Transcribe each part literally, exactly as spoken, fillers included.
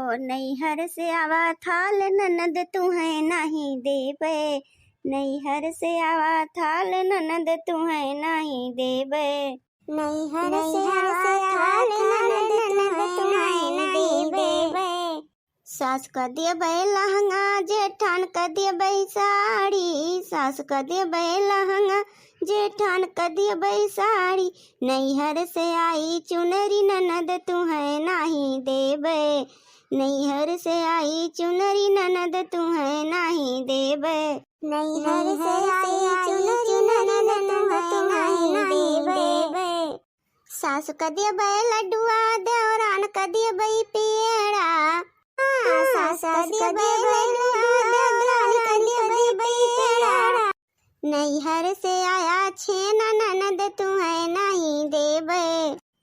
ओ नैहर से आवा थाल ननद तुहैं नाही देबे, नैहर से आवा थाल ननद तुहैं नाही देबे। नैहर से आवा थाल ननद तुहैं नाही देबे। सास क देबे लहंगा, जेठान क देबे साड़ी, सास क देबे लहंगा, जेठान क देबे साड़ी। नैहर से आई चुनरी ननद तुहैं नाही देबे, नैहर से आई चुनरी ननद तुहैं नाही देबे। नैहर से आई चुनरी ननद तुहैं नाही देबे। सास क देबे लड्डुआ, देवरान क देबे पेड़ा। हाँ, सास क देबे लड्डुआ, देवरान क देबे पेड़ा। नैहर से आया छेना ननद तुहैं नाही देबे,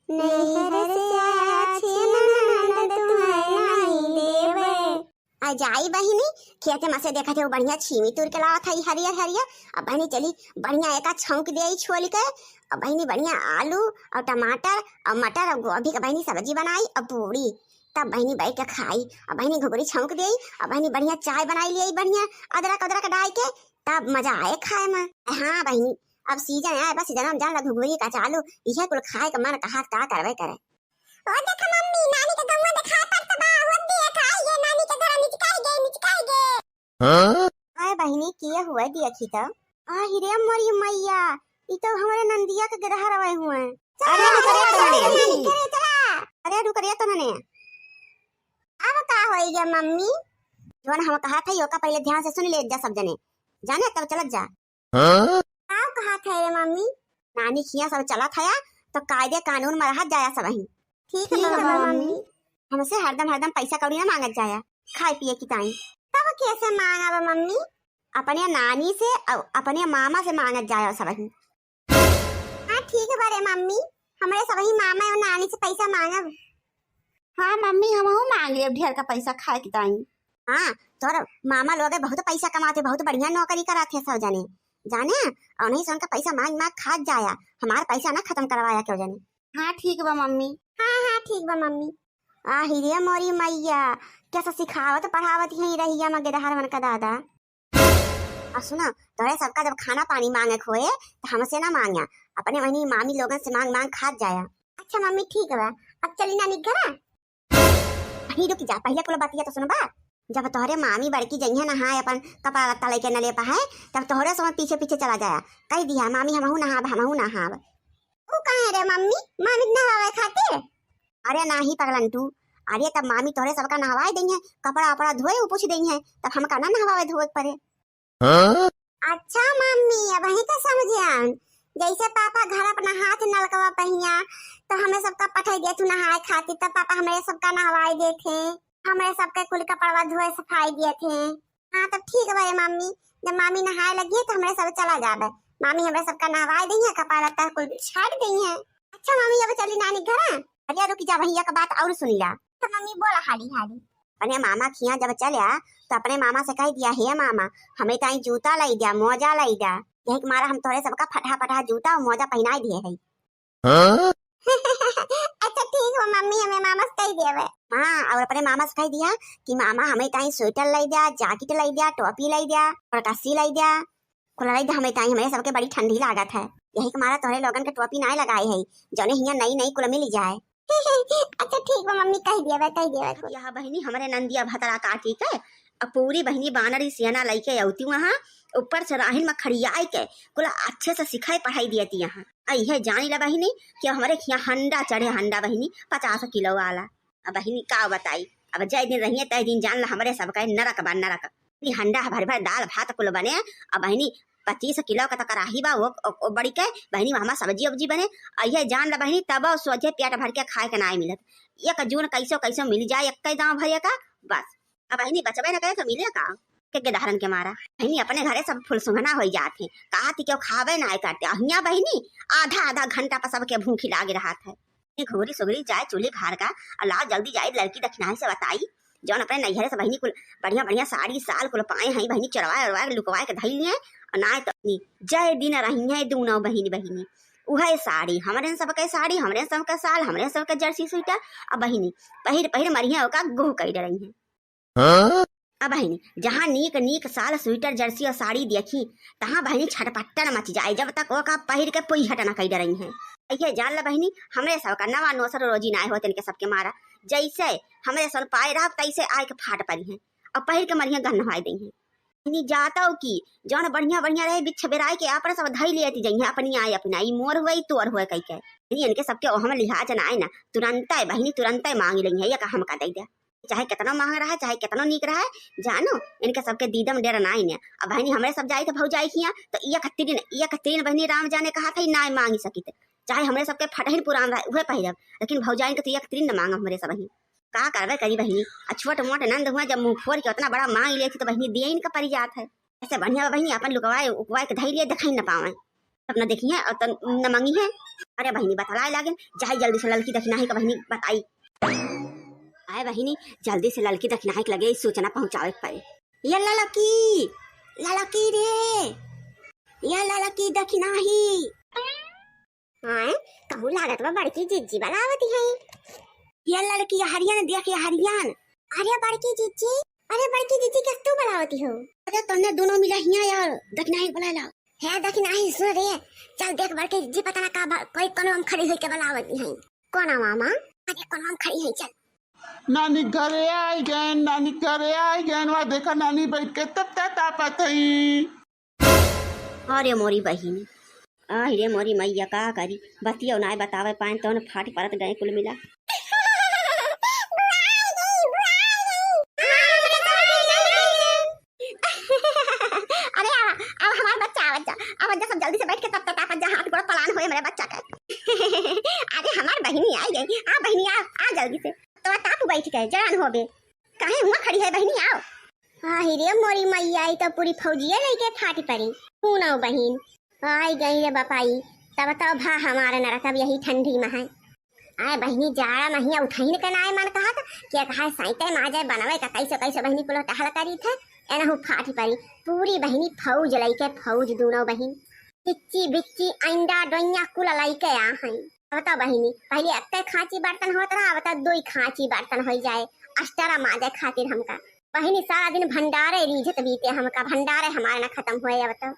नैहर से आया छेना ननद तुहैं नाही देबे। आ जाई बहिनी, खेते में से देखत है वो बढ़िया छीमी तूर के लावत है हरियर हरियर। अब बहिनी चली बढ़िया एका छौंक दे छोल के। अब बहिनी बढ़िया आलू और टमाटर और मटर और गोभी के बहिनी सब्जी बनाई और पूरी, तब बहिनी बैठ के खाई। अब बहिनी घुघरी छौंक दे, अब बहिनी बढ़िया चाय बनाई लिए बढ़िया अदरक अदरक डाल के, तब मजा आए खाए में। हाँ बहिनी, अब सीजन आए बस सीजन में जान ला घुघरी का चालू, इहे कुल खाए के मन कहा का करबे करे। ओ देख मम्मी, नानी के गौवा देखाए पड़त बा, वो देख, आई ये नानी के घर निचकाई गए, निचकाई गए। हाँ? आए बहिनी, किए हुए देखी तो। आ हिरे मोरी मैया, ई तो हमरे नंदिया के गदहा रवे हुए। अरे रुक रे तो नने। अरे रुक रे तो नने। अब का होई गे मम्मी? जौन हम कहा था, ओका पहले ध्यान से सुन ले जा सब जने। जाने तब चलत जा। हाँ? का कहा था रे मम्मी? नानी खिया सब चला था या, तो कायदे कानून में रहा जाया सब ही। ठीक है ठीक है मम्मी। मम्मी। हमसे हरदम हरदम पैसा कौड़ी ना मांगत जाया, खाए पिए की ताई। तब कैसे मांगब मम्मी? अपने नानी से और अपने मामा से मांगत जाया सब ही। हाँ ठीक बा रे मम्मी, हमरे सबही मामा और नानी से पैसा मांगब। हाँ मम्मी, हमहू मांग लेब ढेर का पैसा खाए के ताई। हाँ, तोर मामा लोग बहुत पैसा कमाते, बहुत बढ़िया नौकरी कराते सब जने, जाने, और नहीं से उनका पैसा मांग मांग खात जाया, हमार पैसा ना खत्म करवाया क्यों जने। हाँ ठीक बा मम्मी। हाँ हाँ ठीक बा मम्मी। आ हिरे मोरी मैया, कैसा सिखावत पढ़ावत ही रहिया मगे दहार मन का दादा। और सुना, तोहरे सबका जब खाना पानी मांगे के होए, तो हमसे ना मांग्या, अपने वही मामी लोगन से मांग मांग खात जाया। अच्छा मम्मी, ठीक बा, अब चली नानी के घरा। अही रुक जा, पहले कुल बतिया तो सुनबा। जब तोहरे मामी बड़की जइहे नहाए, अपन कपड़ा लत्ता लेके नले पहाए, तब तोहरे समय पीछे पीछे चला जाया, कह दिया, "मामी, हमहू नहाब, हमहू नहाब।" ऊ काहे रे मम्मी, मामी के नहवावे खातिर? अरे नाही पगलंटू, अरे तब मामी तोहरे सबका नहवाए देइहे, कपड़ा वपड़ा धोए उ पूछ देइहे, तब हमका ना नहवावे धोए के पड़े। हाँ? अच्छा मम्मी, अब वही का समझे आन, जैसे पापा घर अपना हाथ नलकवा पहिया, तो हमें सबका पठाई देत हूँ नहाए खातिर, तब पापा हमें सबका नहवाए देत हैं, हमें सबके कुल कपड़वा धोए सफाई देत हैं। हाँ तब ठीक बा रे मम्मी, जब मामी नहाए लगी है तो हमरे सब चला जाबे, मामी हमरे सबका नहवाए देइहे, कपड़ा लत्ता कुल छाट देइहे। अच्छा मम्मी, अब चली नानी घर। अरे रुक जा, वही एक बात और सुन ला। तो मम्मी बोला हाली हाली। अपने मामा खिया जब चल्या, तो अपने मामा से कह दिया, "हे मामा, हमें ताई जूता लाई दिया, मोजा लाई दिया, यही के मारा हम तोहरे सबका फटहा फटहा जूता और मोजा पहनाए दिए है।" हाँ? अच्छा ठीक बा मम्मी, हमें मामा से कह देवे। हाँ, और अपने मामा से कह दिया कि मामा हमें ताई स्वेटर लाई दिया, जैकेट लाई दिया, टोपी लाई दिया, और कस्सी लाई दिया। कुल लाई दिया हमें ताई, हमें सबके बड़ी ठंडी लागत है, यही के मारा तोहरे लोगन के टोपी नाय लगाए है, जौने हियाँ नई नई कुल मिल जाए। अच्छा ठीक बा मम्मी, कह देवे, कह देवे कुल। यहाँ बहिनी हमरे नंदिया भतरा काटी के, अब पूरी बहिनी बानरी सेना लइके अउती वहाँ, ऊपर से राहिन में खड़ियाई के कुल अच्छे से सिखाई पढ़ाई दियती यहाँ। आ इहे जानी ला बहिनी कि हमरे खिया हंडा चढ़े, हंडा बहिनी पचास किलो वाला। अब बहिनी का बताई, अब जय दिन रहिए तय दिन जान ला हमरे सबका नरक बा नरक। ई हंडा भर भर दाल भात कुल बने, अब बहिनी पच्चीस किलो का तो कराही बा, वो, वो, वो बड़ी के बहिनी वहाँ सब्जी उब्जी बने। आ इहे जान ला बहिनी तब सोझे पेट भर के खाए के नाय मिलत। एक जून कैसो कैसो मिल जाए, एक दाँव भरे का, बस। अब बहिनी बचबे न करे तो मिले का? के, के दहरन के मारा बहिनी अपने घरे सब फुलसुंघना होई जात है, कहा थी क्यों खावे ना करते, अहिया बहिनी आधा आधा घंटा पर सबके भूखी लागे रहत है। ये घुघरी सुघरी जाए चूल्ही घर का, और लाओ जल्दी जाए लड़की दखिनाही से बताई, जौन अपने नैहरे से बहिनी कुल बढ़िया बढ़िया साड़ी साल कुल पाए हैं बहिनी, चोरवाए ओरवाए लुकवाए के धई लिए, और ना तो जय दिन रही है दूनों बहिनी बहिनी। उहै साड़ी, हमरे सबके साड़ी, हमरे सबके साल, हमरे सबके जर्सी स्वेटर। अब बहिनी पहिर पहिर मरिहे ओका गोह कइ डरइहे। हाँ? अब बहिनी, जहाँ नीक नीक साल, स्वेटर, जर्सी और साड़ी देखी, तहाँ बहिनी छटपट्टन मच जाए, जब तक ओका पहिर के पुइहट न कइ डरइहे। इहे जान ल बहिनी, हमरे सबका नवा नोसर रोजी नाय होत इनके सबके मारा। जैसे हमरे सन पाए रहब, तैसे आए के फाट परिहे और पहिर के मरिहे गहन होए दइहे। इनी जातौ की जौन बढ़िया बढ़िया रहे, बिछ बेराय के आपन सब धई लेती जइहे, अपनी आए अपना, ई मोर हुए, ई तोर हुए कहि के। इनी इनके सबके ओहम लिहाज ना आए ना, तुरंतै बहिनी, तुरंतै मांग लइहे, ये का हमका दे दे। चाहे केतनो महंग रहे, चाहे केतनो नीक रहे, जानो, इनके सबके दीदम डेर ना आए ने। अब बहिनी, हमरे सब जाई थे भौजाई खिया, तो एक तिरिन, एक तिरिन बहिनी राम जाने कहा था, ना मांग सकित। चाहे हमरे सबके फटहिन पुरान रहे, उहे पहिरब, लेकिन भौजाइन के तो एक तिरिन न मांगब हमरे सबही। का करबे करी बहिनी, आ छोट मोट नंद हुआ जब मुंह फोर के उतना बड़ा मांग लेती तो बहिनी देइन का परी जात है। ऐसे बढ़िया बा बहिनी, अपन लुकवाए उकवाए के धई लिए, देखाई न पावे, तब न देखिए और तब न मंगी है। अरे बहिनी बतलाए लागिन, जाई जल्दी से ललकी दखिनाही का बहिनी बताई। आए बहिनी, जल्दी से ललकी दखिनाही के लगे ई सूचना पहुंचावे के पड़े। ये ललकी, ललकी रे, ये ललकी दखिनाही। हाँ, कहूँ लागत बा बड़की जिज्जी बलावती है। ये ललकी, ये हरियन देख, ये हरियन। अरे बड़की जिज्जी, अरे बड़की जिज्जी, के तू बलावती हो? अरे तन्ने दोनों मिला हिया यार, दखिनाही बलाए लाओ। हे दखिनाही, सुन रे, चल देख बड़की जिज्जी पता ना का बा-, कोई कोनो हम खड़ी होई के बलावती है। कौन आवा माँ? अरे कौन हम खड़ी है, चल। नानी घरे आई गए, नानी घरे आई गए, वहाँ देखा नानी बैठ के तब तक तापत है। अरे मोरी बहिनी, आहि रे मोरी मैया, का करी, बतियो नाय बतावे पाएन, तौन फाट परत गए कुल मिला। अरे आवा, आवा हमार बच्चा, आवा जा, आवा जा, सब जल्दी से बैठ के तब तक आपन जा, हाथ गोड़ पलान होए हमरे बच्चा के। अरे हमार बहिनी आई गई, आ बहिनी आ, आ जल्दी से। तो ताप बैठ के जवान होबे, काहे हुआ खड़ी है बहिनी, आओ। आहि रे मोरी मैया, ई तो पूरी फौजिया लइके फाटी परी। सुनो बहिन, आई गई रे बपाई, तब तो भा हमार नरक अब यही ठंडी में है। आए बहिनी, जाड़ा महिया उठहिन के नाय मन कहत, के कहा साइते माजे बनवे का कैसे कैसे बहिनी कुल टहल करी थे, एनहु फाटी परी। पूरी बहिनी फौज लइके फौज दूनो बहिन, चिच्ची बिच्ची अंडा डोइया कुल लइके आ हैं। अब तो बहिनी, पहले अक्के खांची बर्तन होत रहा, अब तो दुई खांची बर्तन होई जाए, अस्टरा माजे खातिर हमका। बहिनी, सारा दिन भंडारे रीझत बीते हमका, भंडारे हमार ना खत्म होए। अब तो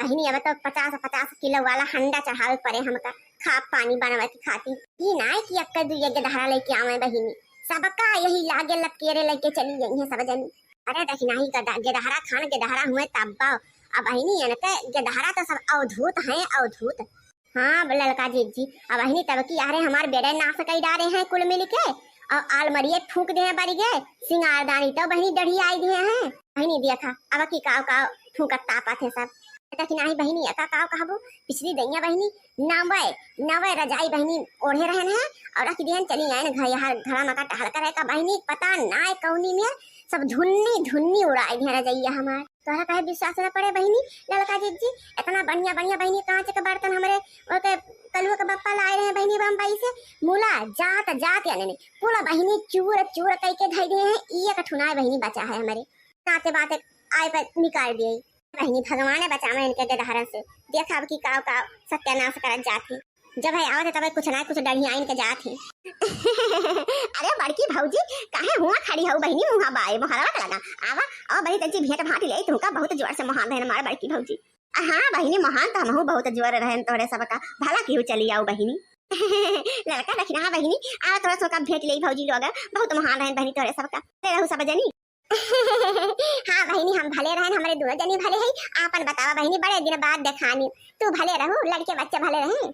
बहिनी, अब तो पचास पचास किलो वाला हंडा चढ़ावे पड़े हमका, खा पानी बनवे के खातिर। ई नाय कि अक्के दुई गेदहरा लेके आवे बहिनी, सबका यही लागे लकेरे लेके चली गई है सब जनी। अरे दखिनाही का दा-, गेदहरा खान गेदहरा हुए तब्बा। अब बहिनी, इनके गेदहरा तो सब अवधूत हैं, अवधूत। हाँ, ललका जिज्जी, अब बहिनी तब की अरे हमार बेड़े नाश कई डारे हैं कुल मिल के, और आलमरिये फूंक दे हैं बरिगे, सिंगारदानी तो बहिनी डढ़ी आई दिए हैं। बहिनी देखा, अब की काव काव फूंकत तापत है सब। दखिनाही बहिनी, अका काव कहबू, पिछली दइया बहिनी, नवे, नवे रजाई बहिनी ओढ़े रहन है, और रख दिहन चली आए न घर, यहाँ घरा में का टहल करे का बहिनी, पता ना कौनी में सब धुन्नी धुन्नी उड़ाए दिहन रजैया हमार। तोहरा काहे विश्वास न पड़े बहिनी, ललका जिज्जी, इतना बढ़िया बढ़िया बहिनी कांच के बर्तन हमरे ओके कलुआ के बप्पा लाए रहे बहिनी बम्बई से, मुला जात जात यानी नहीं, पूरा बहिनी चूर चूर कई के धई दिए हैं, ई एक ठुनाए बहिनी बचा है हमरे। नाते बाते आए पर निकाल दिए। बहिनी भगवान बचावे इनके गेदहरन से, देखा अब की काव काव सत्यानाश करत जात ही। जब है आवत है तब कुछ ना कुछ डढ़िया इनके जात ही। अरे बड़की भौजी, काहे हुआ खड़ी हऊ बहिनी, मुहा बाए मोहरवा के लगा। आवा, आवा बहिनी, तंची भेंट भांट ले, तुमका बहुत जोर से मोहान रहन हमार बड़की भौजी। हाँ बहिनी, मोहान तो हमहू बहुत जोर रहन तोहरे सबका, भला केहू चली आओ बहिनी। ललका दखिना, हाँ बहिनी, आवा थोड़ा सा का भेंट ले भौजी लोग, बहुत मोहान रहन बहिनी तोहरे सबका। ले रहू सब जनी। हाँ बहिनी, हम भले रहन, हमरे दोनों जनी भले है। आपन बतावा बहिनी, बड़े दिन बाद देखानी, तू भले रहू, लड़के बच्चे भले रहे?